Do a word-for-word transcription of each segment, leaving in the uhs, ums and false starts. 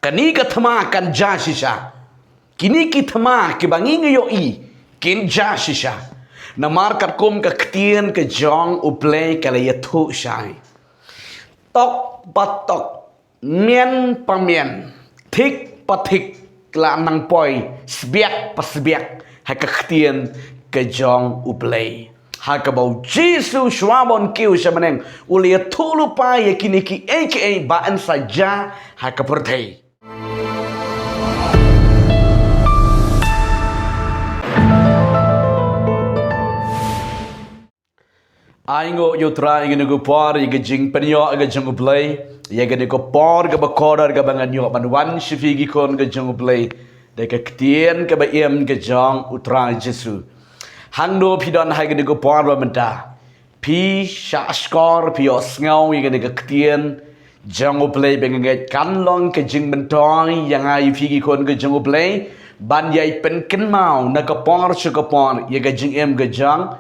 Kane ka thma kan jia shisha. Kine ki thma kiba ngi ngi ïohi kin jia shisha. Namar katkum ka ktien ka jong U Blei ka la ïathuh shai. Tok pa tok, mian pa mian, thik pa thik, la nang poi sbiak pa sbiak ha ka ktien ka jong U Blei. Ha kaba U Jisu shuwa ban kiew sha bneng, u la ïathuh lypa ïa kine kiei kiei ba yn sa jia ha ka pyrthei. Ai nguh ïa U Trai ïa kane ka por, ïa ka jingpynïoh ïa ka jong U Blei, ïa kane ka por kaba kordor kaba ngan ïoh ban wan sha phi ki khun ka jong U Blei da ka ktien kaba im ka jong U Trai Jisu. Hangno phi don ha kane ka por ba mynta, phi shah shkor, phi ïohsngew ïa kane ka ktien jong U Blei, ba nga ngeit kan long ka jingmyntoi ïa nga ïa phi ki khun ka jong U Blei ban ïai pynkynmaw na ka por sha ka por ïa ka jingim ka jong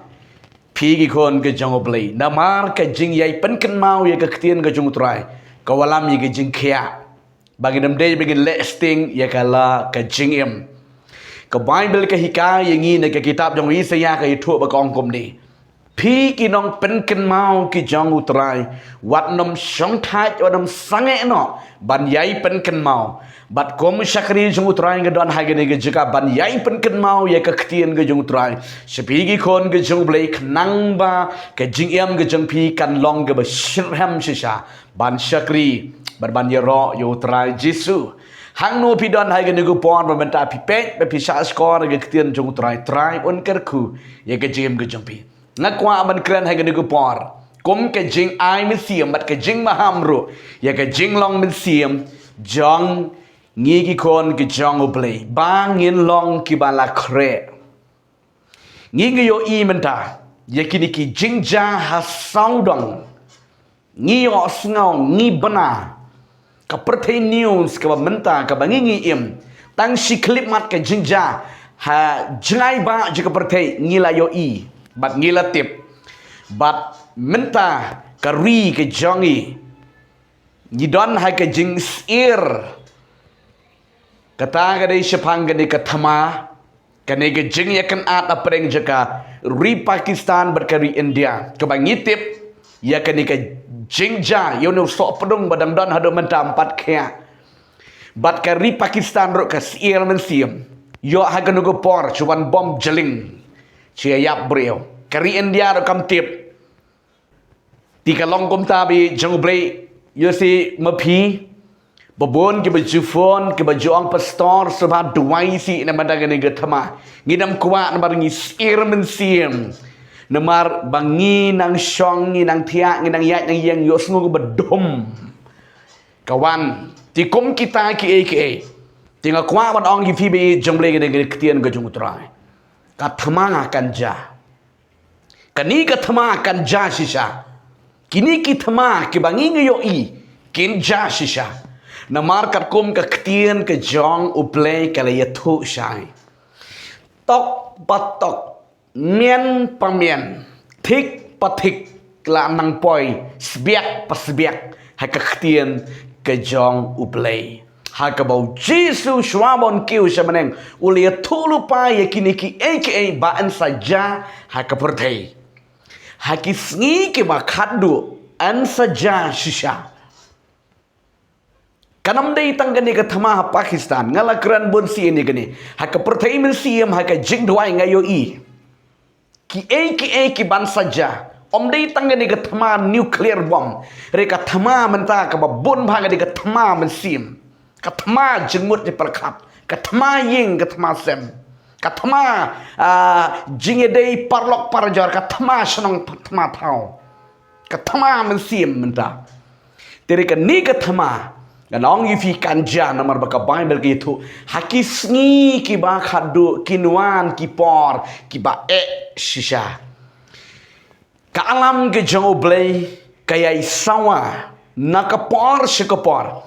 phi ki khun ka jong U Blei. Namar ka jingïai pynkynmaw ïa ka ktien ka jong U Trai ka wallam ïa ka jingkhiah, ba ngin ym dei ba ngin leh sting ïa ka la ka jingim. Ka Baibl ka hikai ïa ngi na ka kitab jong u Isaïah, ka ïathuh ba ka ong kumne: Phi ki nongpynkynmaw ki jong U Trai, wat nym shongthait, wat nym sangeh noh ban ïai pynkynmaw. Bad kum u shakri jong U Trai nga don ha kane ka jaka ban ïai pynkynmaw ïa ka ktien ka jong U Trai sha phi ki khun ka jong U Blei, khnang ba ka jingim ka jong phi kan long kaba shitrhem shisha ban shakri bad ban ïaroh ïa U Trai Jisu. Hangno phi don ha kane ka por ba mynta, phi peit ba phi shah shkor ïa ka ktien jong U Trai, Trai un kyrkhu ïa ka jingim ka jong phi. Nga kwah ban kren ha kane ka por kum ka jingai mynsiem bad ka jingmaham ruh ïa ka jinglong mynsiem jong ngi ki khun ki jong U Blei, ba ngin long kiba la khreh. Ngi ngi ïohi mynta ïa kine ki jingjia ha sawdong. Ngi ïohsngew, ngi bna ka pyrthei news kaba mynta kaba ngi ngi im. Tang shi khyllipmat ka jingjia ha jngai ba jong ka pyrthei ngi la ïohi bad ngi la tip. Bad mynta ka ri ka jong ngi, ngi don ha ka jingsyier. Kata ka dei shaphang kane ka thma, kane ka jingïakynad hapdeng jong ka ri Pakistan bad ka ri India, kaba ngi tip ïa kane ka jingjia ïa une u sohpdung ba dang don haduh mynta, ym pat khiah. Bad ka ri Pakistan ruh ka syier mynsiem, ïoh ha kano ka por shu wan bom jylliew, shu ïap briew. Ka ri India ruh kam tip. Te ka long kumta ba jong U Blei, ïoh shi ma phi, ba bun kiba ju phone, kiba ju ong, pastor, sngewbha duwai shi namar da kane ka thma. Ngin ym kwah namar ngi syier mynsiem. Namar ba ngi nang shong, ngi nang thiah, ngi nang ïaid nang ïeng, ïohsngew kaba dum. Ka wan, te kum kita kiei kiei, te nga kwah ban ong ïa phi ba jong U Blei, kane ka ktien ka jong U Trai, ka thma kan jia. Kane ka thma kan jia shisha. Kine ki thma kiba ngi ngi ïohi kin jia shisha. Namar katkum ka ktien ka jong U Blei ka la ïathuh shai. Tok pa tok, mian pa mian, thik pa thik, la nang poi sbiak pa sbiak ha ka ktien ka jong U Blei. Ha kaba U Jisu shuwa ban kiew sha bneng, u la ïathuh lypa ïa kine kiei kiei ba yn sa jia ha ka pyrthei. Ha ki sngi kiba khatduh yn sa jia shisha. Kan ym dei tang kane ka thma ha Pakistan, nga la kren bun sien ïa kane. Ha ka pyrthei mynsiem, ha ka jingduwai nga ïohi kiei kiei kiban sa jia. Ym dei tang kane ka thma nuclear bomb, hynrei ka thma mynta kaba bun bha ka dei ka thma mynsiem. Ka thma jingmut jingpyrkhat, ka thma ïing, ka thma sem, ka thma, ah, jingïadei paralok parajor, ka thma shnong, thma thaw, ka thma mynsiem mynta. Te hynrei kane ka thma, ngan ong ïa phi, kan jia namar ba ka Baibl ka ïathuh, ha ki sngi kiba khatduh kin wan ki por kiba eh shisha. Ka alam ka jong U Blei ka ïai sawa na ka por sha ka por.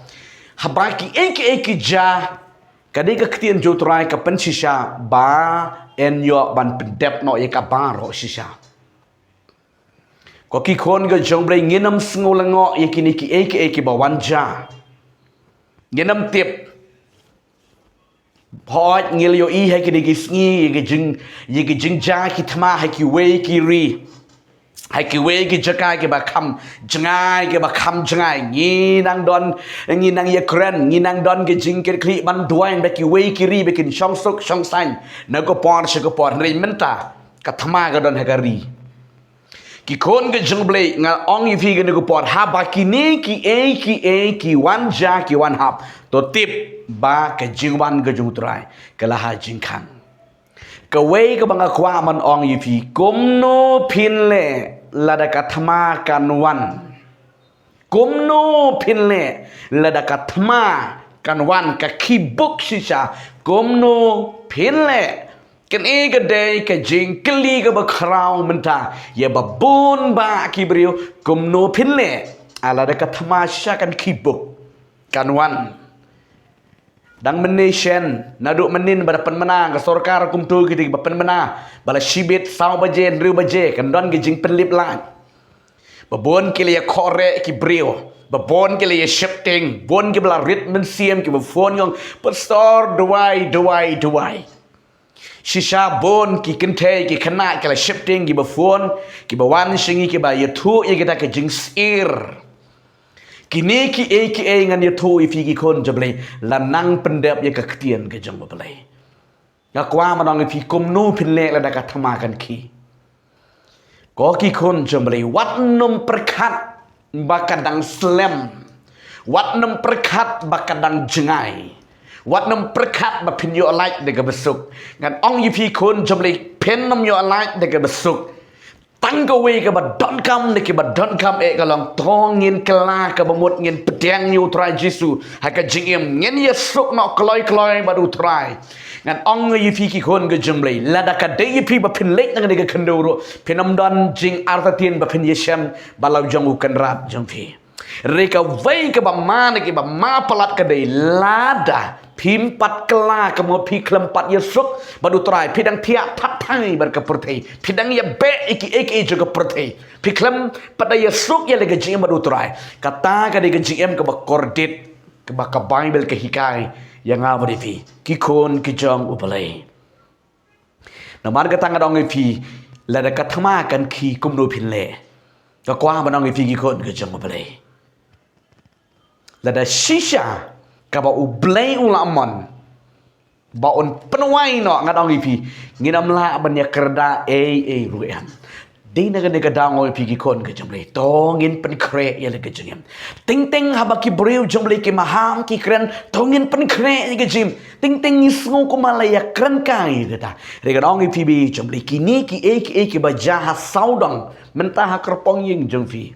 Haba kiei kiei ki jia, ka dei ka ktien jong U Trai ka pynshisha ba yn ïoh ban pyndep noh ïa ka baroh shisha. Ko ki khun ka jong U Blei, ngin ym sngew lyngngoh ïa kine kiei kiei kiba wan jia. Ngin ym tip. Hooid, ngi la ïohi ha kine ki sngi ïa ki jing, ïa ki jingjia ki thma ha kiwei ki ri, ha kiwei ki jaka kiba kham jngai, kiba kham jngai. Ngi nang don, ngi nang ïakren, ngi nang don ki jingkitkhlieh ban duwai ba kiwei ki ri ba kin shong suk shong saiñ. Na ka por sha ka por, hynrei mynta ka thma ka don ha ka ri. Ki khun ka jong U Blei, nga ong ïa phi kane ka por, haba kine kiei kiei ki wan jia ki wan hap, to tip ba ka jingwan ka jong U Trai ka la ha jingkhang. Kawei kaba nga kwah ban ong ïa phi, kumno phin leh lada ka thma kan wan? Kumno phin leh lada ka thma kan wan, ka khie buk shisha? Kumno phin leh? Kane ka dei ka jingkylli kaba khraw mynta ïa ba bun ba ki briew, kumno phin leh lada ka thma shisha kan khie buk, kan wan? Dang mynne shen, naduh mynnin ba da pynmyna ka sorkar kumto, ki dei ba pynmyna ba la shibit saw baje, hynriew baje kan don ka jingpynlip lait. Ba bun ki la ïa khore ki briew, ba bun ki la ïa sheptieng, bun kiba la rit mynsiem, kiba phone ong, "Pastor, duwai, duwai, duwai." Shisha bun ki kynthei ki khynnah ki la sheptieng, kiba phone, kiba wan sha ngi, kiba ïathuh ïa kita ki jingsyier. Kine kiei kiei ngan ïathuh ïa phi ki khun jong U Blei, la nang pyndep ïa ka ktien ka jong U Blei. Nga kwah ban ong ïa phi, kumno phin leh lada ka thma kan khie? Ko ki khun jong U Blei, wat nym pyrkhat ba ka dang slem, wat nym pyrkhat ba ka dang jngai, wat nym pyrkhat ba phin ïoh lait da kaba suk. Ngan ong ïa phi khun jong U Blei, phin nym ïoh lait da kaba suk. Tang kawei kaba donkam, ne kiba donkam eh ka long, to ngin kylla kaba mut, ngin pdiang ïa U Trai Jisu ha ka jingim, ngin ïasuk noh kloi kloi bad U Trai. Ngan ong ïa phi ki khun ka jong U Blei, lada ka dei ïa phi ba phin leit na kane ka khyndew ruh, phin ym don jingartatien ba phin ïashem bad la u jong u kynrad jong phi. Hynrei kawei kaba ma, ne kiba ma palat ka dei, lada phim pat kylla, ka mut phi khlem pat ïasuk bad U Trai, phi dang thiah that thang bad ka pyrthei, phi dang ïa beh ïa kiei kiei jong ka pyrthei, phi khlem pat da ïasuk ïa la ka jingim bad U Trai. Kata ka dei ka jingim kaba kordit, kaba ka Baibl ka hikai ïa nga bad ïa phi ki khun ki jong U Blei. Namar kata nga ong ïa phi, lada ka thma kan khie, kumno phin leh? Nga kwah ban ong ïa phi ki khun ki jong U Blei, lada shisha kaba U Blei u la mon ba un pynwai noh, nga ong ïa phi, ngin ym lah ban ïa kyrda ei ei ruh em. Dei na kane ka daw nga ong ïa phi ki khun ki jong U Blei, to ngin pynkhreh ïa la ka jingim. Teng teng haba ki briew jong U Blei ki maham ki kren, to ngin pynkhreh ïa ka jingim. Teng teng ngi sngew kumba la ïa kren kai ïa kata. Hynrei ngan ong ïa phi ki jong U Blei, kine kiei kiei kiba jia ha sawdong mynta ha kyrpong ïing jong phi,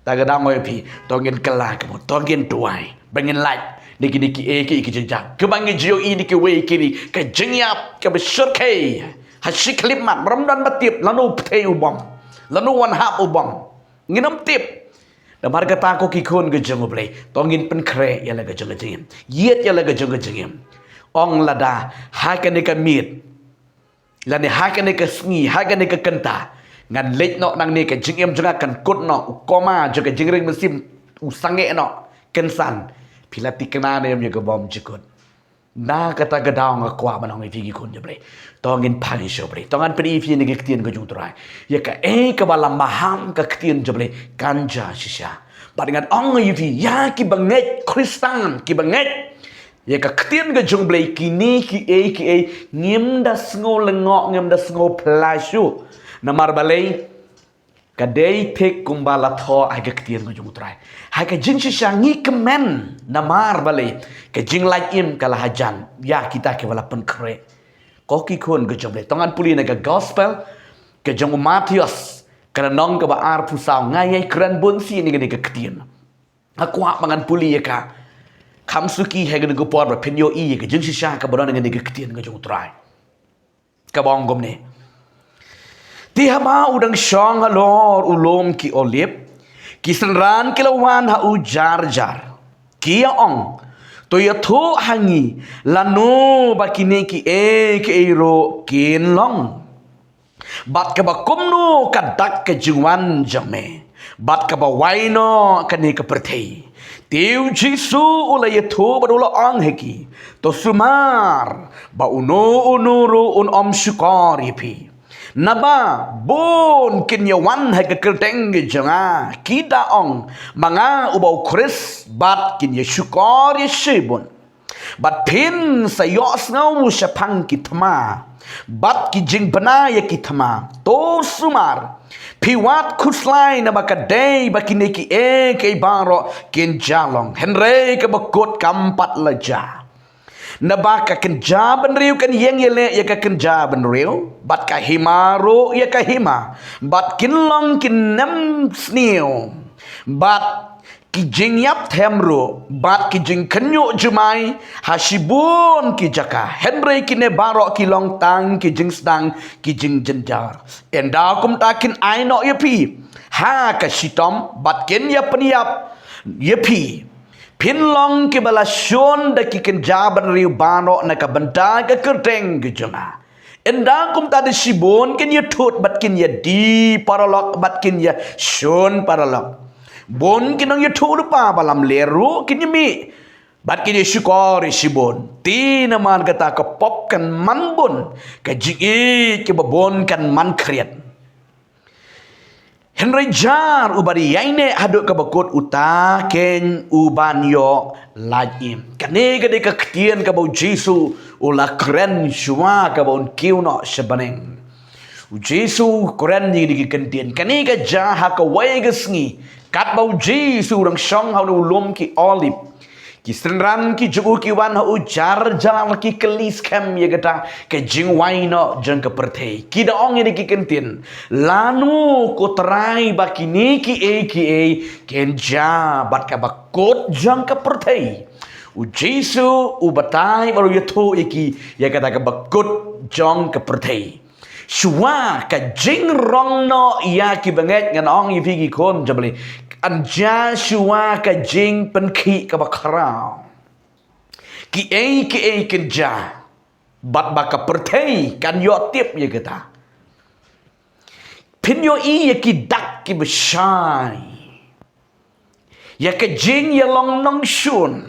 ta ka daw nga ong ïa phi, to ngin kylla kaba mut, to ngin duwai ba ngin lait na kine kiei kiei ki jingjia, kaba ngi ju ïohi na kiwei ki ri, ka jingïap kaba shyrkhei ha shi khyllipmat, ym don ba tip lano pyrthei u bom, lano wan hap u bom. Ngin ym tip. Namar kata ko ki khun ki jong U Blei, to ngin pynkhreh ïa la ka jong ka jingim, ïit ïa la ka jong ka jingim. Ong lada ha kane ka miet, lane ha kane ka sngi, ha kane ka kynta, ngan leit noh nangne, ka jingim jong nga kan kut noh, u koma jong ka jingring mynsiem u sangeh noh, kynsan. Phi la thikna ne em ïa ka bymjukut? Na kata ka daw nga kwah ban ong ïa phi ki khun jong U Blei, to ngin phai sha U Blei, to ngan pyni ïa phi na ka ktien ka jong U Trai, ïa kaei kaba la maham ka ktien jong U Blei kan jia shisha. Bad ngan ong ïa phi, ïa kiba ngeit Khristan, kiba ngeit ïa ka ktien ka jong U Blei, kine kiei kiei ngim da sngew lyngngoh, ngim da sngew phla shuh. Namar balei? Ka dei thik kumba la thoh ha ka ktien ka jong U Trai. Ha ka jingshisha ngi kmen, namar balei? Ka jinglait im ka la hajan ïa kita kiba la pynkhreh. Ko ki khun ka jong U Blei, to ngan pule na ka gospel ka jong u Mathaios, ka lynnong kaba arphew saw. Nga ïai kren bun sien ïa kane ka ktien. Nga kwah ba ngan pule ïa ka. Kham suki ha kane ka por ba phin ïohi ïa ka jingshisha kaba don ha kane ka ktien ka jong U Trai. Kaba ong kumne: Te haba u dang shong halor u lum ki Olib, ki synran ki la wan ha u jar jar, ki ïa ong, To ïathuh ha ngi lano ba kine kiei kiei ruh kin long, bad kaba kumno ka dak ka jingwan jong me, bad kaba wai noh kane ka pyrthei. Te u Jisu u la ïathuh bad u la ong ha ki, to sumar ba uno uno ruh un ym shukor ïa phi. Naba bun kin ïa wan ha ka kyrteng ka jong nga, ki da ong, ma nga uba u Khrist, bad kin ïa shukor ïa shibun. Bad phin sa ïohsngew shaphang ki thma bad ki jingbna ïa ki thma. To sumar, phi wat khuslai, naba ka dei ba kine kiei kiei baroh kin jia long, hynrei kaba kut kam pat la jia. Naba ka kynja bynriew kan ïeng ïaleh ïa ka kynja bynriew, bad ka hima ruh ïa ka hima, bad kin long ki nemsniew, bad ki jingïap them ruh, bad ki jingkhynñiuh jumai ha shibun ki jaka. Hynrei kine baroh ki long tang ki jingsdang ki jingjynjar. Ynda kumta kin ai noh ïa phi ha ka shitom, bad kin ïa pynïap ïa phi. Phin long kiba la shun da ki kynja bynriew baroh na ka bynta ka kyrteng ka jong nga. Ynda kumta da shibun kin ïathut bad kin ïadie paralok bad kin ïashun paralok. Bun ki nongïathuhlypa ba lamler ruh kin ïamih bad kin ïashukor ïa shibun. Te namar kata ka pop kan man bun, ka jingïeit kaba bun kan man khriat. Hynrei jar uba dei ïaineh haduh kaba kut, uta keiñ u ban ïoh lait im. Kane ka dei ka ktien kaba u Jisu u la kren shuwa kaba un kiew noh sha bneng. U Jisu u kren ïa kine ki kyntien. Kane ka jia ha kawei ka sngi katba u Jisu u dang shong ha une u lum ki Olib. Ki synran ki jong u ki wan ha u jar jar, ki kylli skhem ïa kata ka jingwai noh jong ka pyrthei. Ki da ong ïa kine ki kyntien, lano ko Trai ba kine kiei kiei kin jia, bad kaba kut jong ka pyrthei? U Jisu u batai bad u ïathuh ïa ki ïa kata kaba kut jong ka pyrthei. Shuwa ka jingrong noh ïa ki bangeit, ngan ong ïa phi ki khun jong U Blei, kan jia shuwa ka jingpynkhih kaba khraw. Kiei kiei kin jia, bad ba ka pyrthei kan ïoh tip ïa kata. Phin ïohi ïa ki dak kiba shai, ïa ka jingïalong nongshun,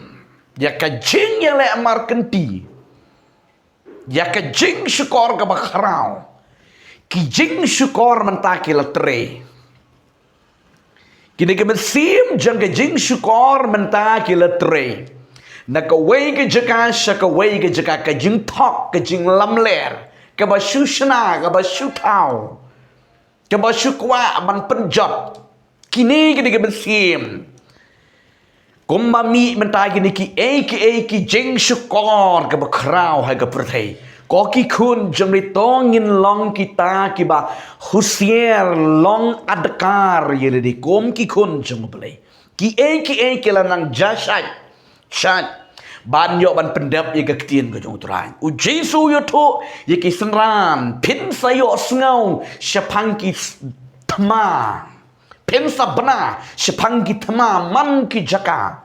ïa ka jingïaleh markynti, ïa ka jingshukor kaba khraw. Ki jingshukor mynta ki la trei. Kine ki mynsiem jong ka jingshukor mynta ki la trei. Na kawei ka jaka sha kawei ka jaka, ka jingthok, ka jinglamler, kaba shu shna, kaba shu thaw, kaba shu kwah ban pynjot. Kine ki dei ki mynsiem. Kumba mih mynta kine kiei kiei ki jingshukor kaba khraw ha ka pyrthei, ko ki khun jong U Blei, to ngin long kita kiba husiar, long adkar ïa lade kum ki khun jong U Blei. Kiei kiei ki la nang jia shait shait ban ïoh ban pyndep ïa ka ktien ka jong U Trai. U Jisu u ïathuh ïa ki synran, phin sa ïohsngew shaphang ki s-, thma. Phin sa bna shaphang ki thma man ki jaka.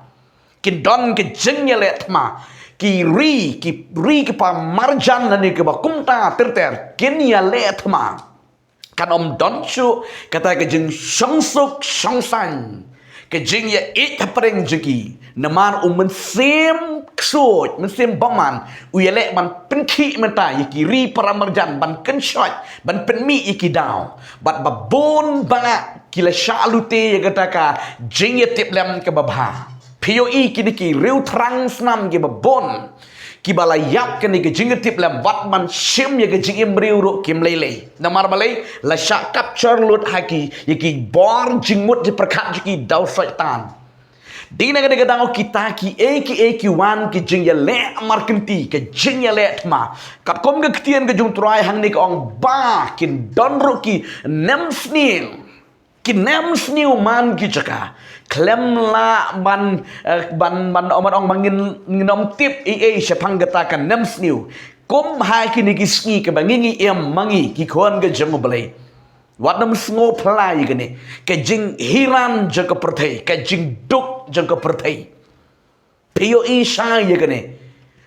Kin don ki jingïaleh thma. Ki ri, ki ri kiba marjan lane kiba kumta ter ter kin ïaleh thma. Kan ym don shuh kata ka jingshongsuk shongsaiñ, ka jingïaieit hapdeng jong ki. Namar u Mynsiem Ksuid, Mynsiem Bymman, u ïaleh ban pynkhih mynta ïa ki ri para marjan, ban kynshoit, ban pynmih ïa ki daw. Bad ba bun ba nga ki la shah lute ïa kata ka jingïatiplem kaba bha. Phi ïohi kine ki riewthrang snam kiba bun, kiba la ïap kane ka jingïatiplem, wat ban shim ïa ka jingim briew ruh kim lei lei. Namar balei? La shah capture lut ha ki ïa ki bor jingmut jingpyrkhat jong ki da u Soitan. Dei na kane ka daw kita kiei kiei ki wan ki jingïaleh markynti, ka jingïaleh thma. Katkum ka ktien ka jong U Trai hangne ka ong ba kin don ruh ki nemsniew. Ki nemsniew man ki jaka. Khlem lah ban, eh, ban, ban ong, ban ong ba ngin, ngin ym tip ei ei shaphang kata ka nemsniew. Kum ha kine ki sngi kaba ngi, ngi im ma ngi ki khun ka jong U Blei, wat nym sngewphylla ïa kane ka jinghiran jong ka pyrthei, ka jingduk jong ka pyrthei. Phi ïohi shai ïa kane.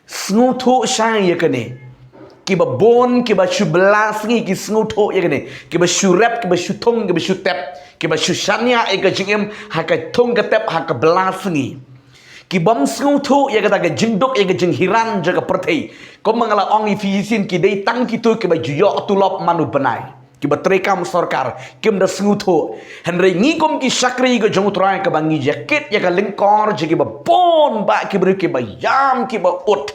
Sngewthuh shai ïa kane. Kiba bun, kiba shu bylla sngi ki sngewthuh ïa kane. Kiba shu rep, kiba shu thung, kiba shu tep, kiba shu shaniah ïa ka jingim ha ka thung ka tep, ha ka bylla sngi. Ki bym sngewthuh ïa kata ka jingduk, ïa ka jinghiran jong ka pyrthei. Kumba nga la ong ïa phi shisien, ki dei tang kito kiba ju ïoh tulop man u bnai, kiba treikam sorkar, kim da sngewthuh. Hynrei ngi kum ki shakri ka jong U Trai, kaba ngi ïakit ïa ka lyngkor jong kiba bun bah ki briew, kiba ïam, kiba ud,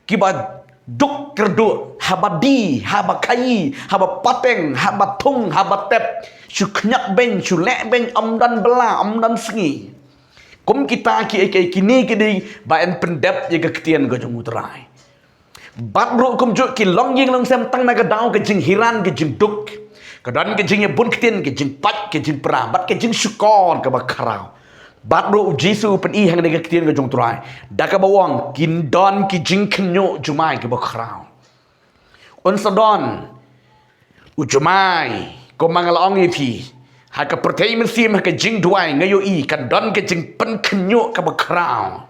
kiba duk kyrduh, haba die, haba khaïi, haba pateng, haba thung, haba tep, shu khñiot beiñ, shu leh beiñ, ym don bylla, ym don sngi. Kum kita kiei kiei, kine ki dei ba yn pyndep ïa ka ktien ka jong U Trai. Bad ruh kumjuh ki longïing longsem, tang na ka daw ka jinghiran, ka jingduk, ka don ka jingïabun ktien, ka jingpait, ka jingpra, bad ka jingshukor kaba khraw. Bad ruh U Jisu u pyni hangne ha ka ktien ka jong U Trai, da kaba u ong, kin don ki jingkhynñiuh jumai kiba khraw. Un sa don u jumai, kumba nga la ong ïa phi, ha ka pyrthei mynsiem, ha ka jingduwai, nga ïohi kan don ka jingpynkhynñiuh kaba khraw.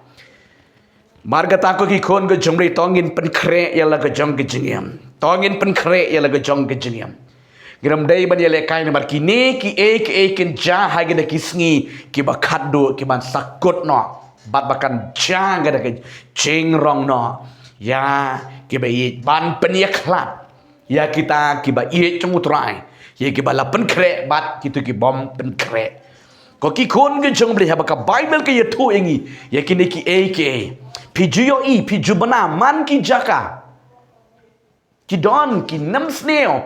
Namar kata ko ki khun ka jong U Blei, to ngin pynkhreh ïa la ka jong ka jingim. To ngin pynkhreh ïa la ka jong ka jingim. Ngim dei ban ïalehkai namar kine kiei kiei kin jia ha kine ki sngi kiba khatduh, kiban sa kut noh, bad ba kan jia ka da ka jingrong noh ïa kiba ïeit, ban pynïakhlad ïa kita kiba ïeit jong U Trai, ïa kiba la pynkhreh bad kito ki bym pynkhreh. Ko ki khun ka jong U Blei, haba ka Baibl ka ïathuh ïa ngi ïa kine kiei kiei, phi ju ïohi, phi ju bna, man ki jaka ki don ki nemsniew,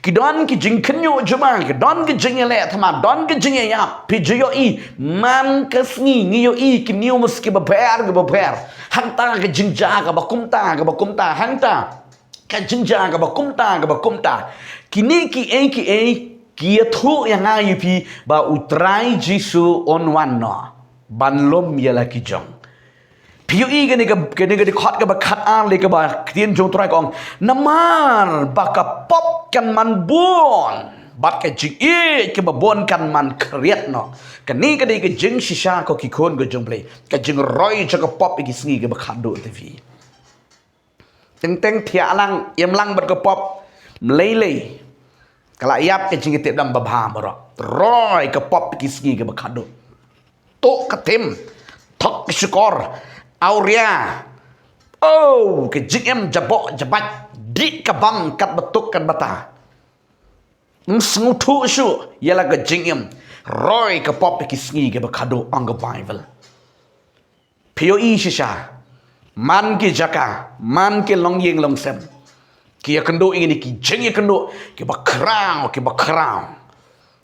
ki don ki jingkhynñiuh jumai, ki don ki jingïaleh thma, don ki jingïaïap. Phi ju ïohi, man ka sngi ngi ïohi ki news kiba pher kiba pher. Hangta ka jingjia kaba kumta kaba kumta, hangta ka jingjia kaba kumta kaba kumta. Kine kiei kiei ki ïathuh ïa nga ïa phi ba U Trai Jisu un wan noh ban lum ïa la ki jong. Phi ïohi kane ka, kane ka dkhot kaba khatar lei, kaba ktien jong U Trai ka ong, namar ba ka pop kan man bun, bad ka jingïeit kaba bun kan man khriat noh. Kane ka dei ka jingshisha ko ki khun ka jong U Blei, ka jingroi jong ka pop ha ki sngi kiba khatduh te phi. Teng teng thiah lang, im lang bad ka pop ym lei lei. Ka la ïap ka jingïatiplem babha baroh. Roi ka pop ha ki sngi kiba khatduh. Tuh ka tim, thok ka shukor, awria. Oh, ka jingim jaboh jabait, dih ka bang katba tuk katba ta. Ym sngewthuh shuh ïa la ka jingim. Roi ka pop ha ki sngi kiba khatduh, ong ka Baibl. Phi ïohi shisha, man ki jaka, man ki longïing longsem, ki ïakynduh ïa kine ki jingïakynduh kiba khraw, kiba khraw.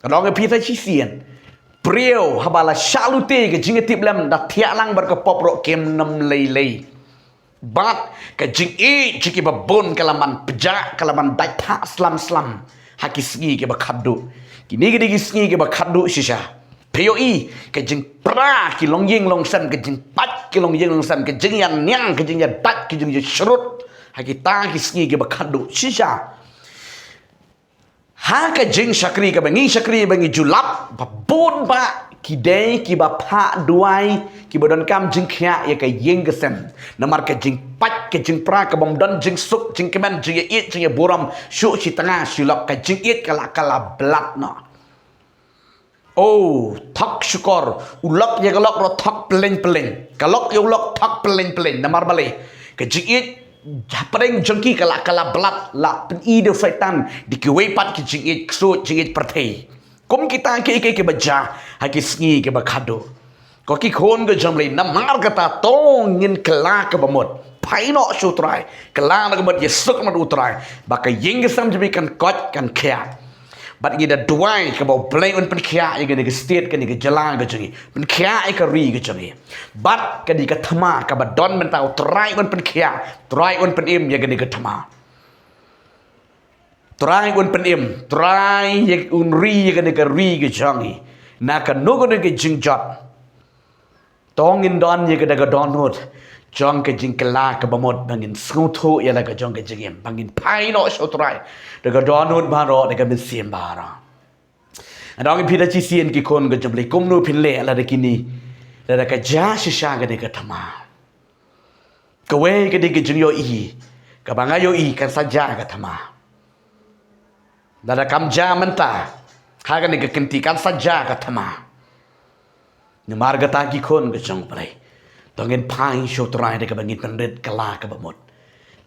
Ka dang ïa phi ta shisien, briew haba la shah lute ka jingïatiplem, da thiah lang bad ka pop ruh kim nym lei lei. Bad ka jingïeit jong kiba bun ka la man pjah, ka la man dait thah slam slam ha ki sngi kiba khatduh. Kine ki dei ki sngi kiba khatduh shisha. Phi ïohi ka jingpra ki longïing longsem, ka jingpait ki longïing longsem, ka jingïaniang, ka jingïadait, ka jingïashrut ha kita ki sngi kiba khatduh shisha. Ha ka jingshakri kaba ngi shakri, ba ngi ju lap, ba bun bah ki dei kiba phah duwai, kiba donkam jingkhiah ïa ka ïing ka sem. Namar ka jingpait, ka jingpra ka bym don jingsuk, jingkmen, jingïaieit, jingïaburom, shuh shi tnga shi lok, ka jingïeit ka la, ka la blad noh. Oh, thok shukor, u lok ïa ka lok ruh thok pylleng pylleng, ka lok ïa u lok thok pylleng pylleng. Namar balei? Ka jingïeit hapdeng jong ki ka la, ka la blad, la pyni da u Soitan da kiwei pat ki jingïeit ksuid, jingïeit pyrthei. Kum kita kiei kiei kiba jia ha ki sngi kiba khatduh. Ko ki khun ka jong U Blei, namar kata to ngin kylla kaba mut. Phai noh sha U Trai, kylla noh kaba mut, ïasuk noh da U Trai, ba ka ïing ka sem jong phi kan koit kan khiah. Bad ngi da duwai kaba U Blei un pynkhiah ïa kane ka state, kane ka jylla ka jong ngi, pynkhiah ïa ka ri ka jong ngi. Bad kane ka thma kaba don mynta, U Trai un pynkhiah, Trai un pynim ïa kane ka thma. Trai un pynim, Trai un ri ïa kane ka ri ka jong ngi na kano kano ka jingjot. To ngin don ïa ka da ka dohnud jong ka jingkylla kaba mut, ba ngin sngewthuh ïa la ka jong ka jingim, ba ngin phai noh sha U Trai da ka dohnud baroh, da ka mynsiem baroh. Nga ong ïa phi ta shisien ki khun ka jong U Blei, kumno phin leh lada kine, lada ka jia shisha kane ka thma. Kawei ka dei ka jingïohi kaba nga ïohi kan sa jia ka thma. Lada kam jia mynta ha kane ka kynti, kan sa jia ka thma. Namar kata ki khun ka jong U Blei, To ngin phai sha u Trai da kaba ngin pynrit kylla kaba mut.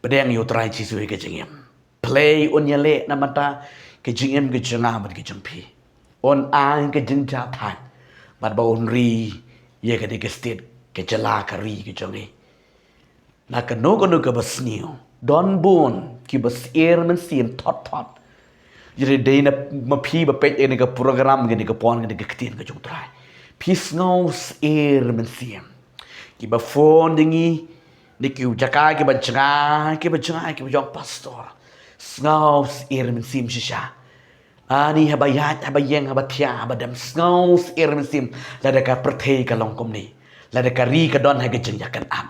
Pdiang ïa u Trai Jisu ïa ka jingim. Balei un ïaleh na bynta ka jingim ka jong nga bad ka jong phi. Un ai ka jingjia thait bad ba un ri ïa kane ka state, ka jylla, ka ri ka jong ngi. Na kano kano kaba sniew, don bun kiba sheptieng mynsiem thot thot. Hynrei dei na ma phi ba peit ïa kane ka program, kane ka por, kane ka ktien ka jong u Trai, phi sngew sheptieng mynsiem. Kiba phone ïa ngi na ki jaka kiba jngai, kiba jngai, kiba ong, Pastor, sngew sheptieng mynsiem shisha. Ani haba ïaid, haba ïeng, haba thiah, haba dem, sngew sheptieng mynsiem lada ka pyrthei ka long kumne, lada ka ri ka don ha ka jingïakynad.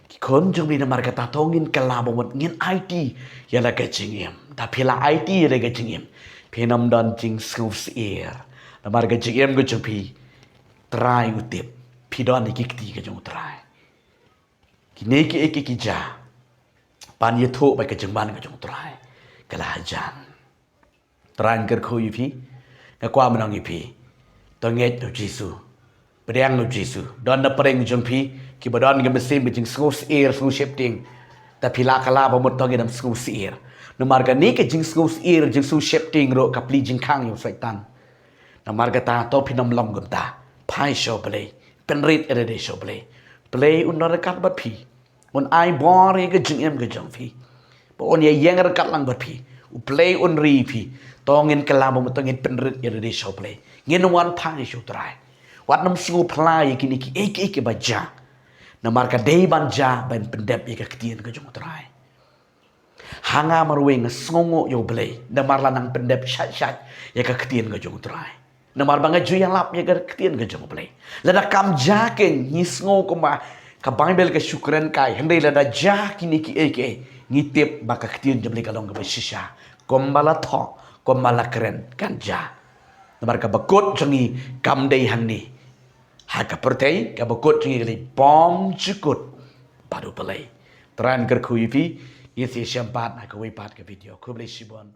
Ki khun jong phi, namar kata to ngin kylla ba mut, ngin aiti ïa la ka jingim. Da phi la aiti ïa la ka jingim, phin ym don jingsngewsih. Namar ka jingim ka jong phi, Trai u tip. Phi don ïa ki kti ka jong u Trai. Kine kiei kiei ki jia, ban ïathuh ba ka jingban ka jong u Trai ka la hajan. Trai un kyrkhu ïa phi. Nga kwah ban ong ïa phi, to ngeit ïa u Jisu. Pdiang ïa u Jisu. Don na pdeng jong phi kiba don ka mynsiem ka jingsngewsih, sngewsheptieng. Da phi la kylla ba mut, to ngin ym sngewsih. Namar kane ka jingsngewsih, jingsngewsheptieng ruh ka plie jingkhang ïa u Soitan. Namar kata to phin ym long kumta. Phai sha U Blei. Pynrit ïa lade sha U Blei. U Blei un don ryngkat bad phi. Un ai bor ïa ka jingim ka jong phi. Ba un ïa ïeng ryngkat lang bad phi. U Blei un ri phi. To ngin kylla ba mut, to ngin pynrit ïa lade sha U Blei. Ngin wan phai sha u Trai. Wat nym sngewphylla ïa kine kiei kiei kiba jia. Namar ka dei ban jia ban pyndep ïa ka ktien ka jong u Trai. Ha nga marwei nga sngewnguh ïa U Blei namar la nang pyndep shait shait ïa ka ktien ka jong u Trai. Namar ba nga ju ïalap ïa ka ktien ka jong U Blei. Lada kam jia keiñ ngi sngew kumba ka Baibl ka shu kren kai, hynrei lada jia kine kiei kiei, ngi tip ba ka ktien jong U Blei ka long kaba shisha. Kumba la thoh, kumba la kren kan jia. Namar kaba kut jong ngi kam dei hangne ha ka pyrthei, kaba kut jong ngi ka dei bymjukut bad U Blei. Trai un kyrkhu ïa phi. Ngin sa ïashem pat ha kawei pat ka video. Khublei shibun.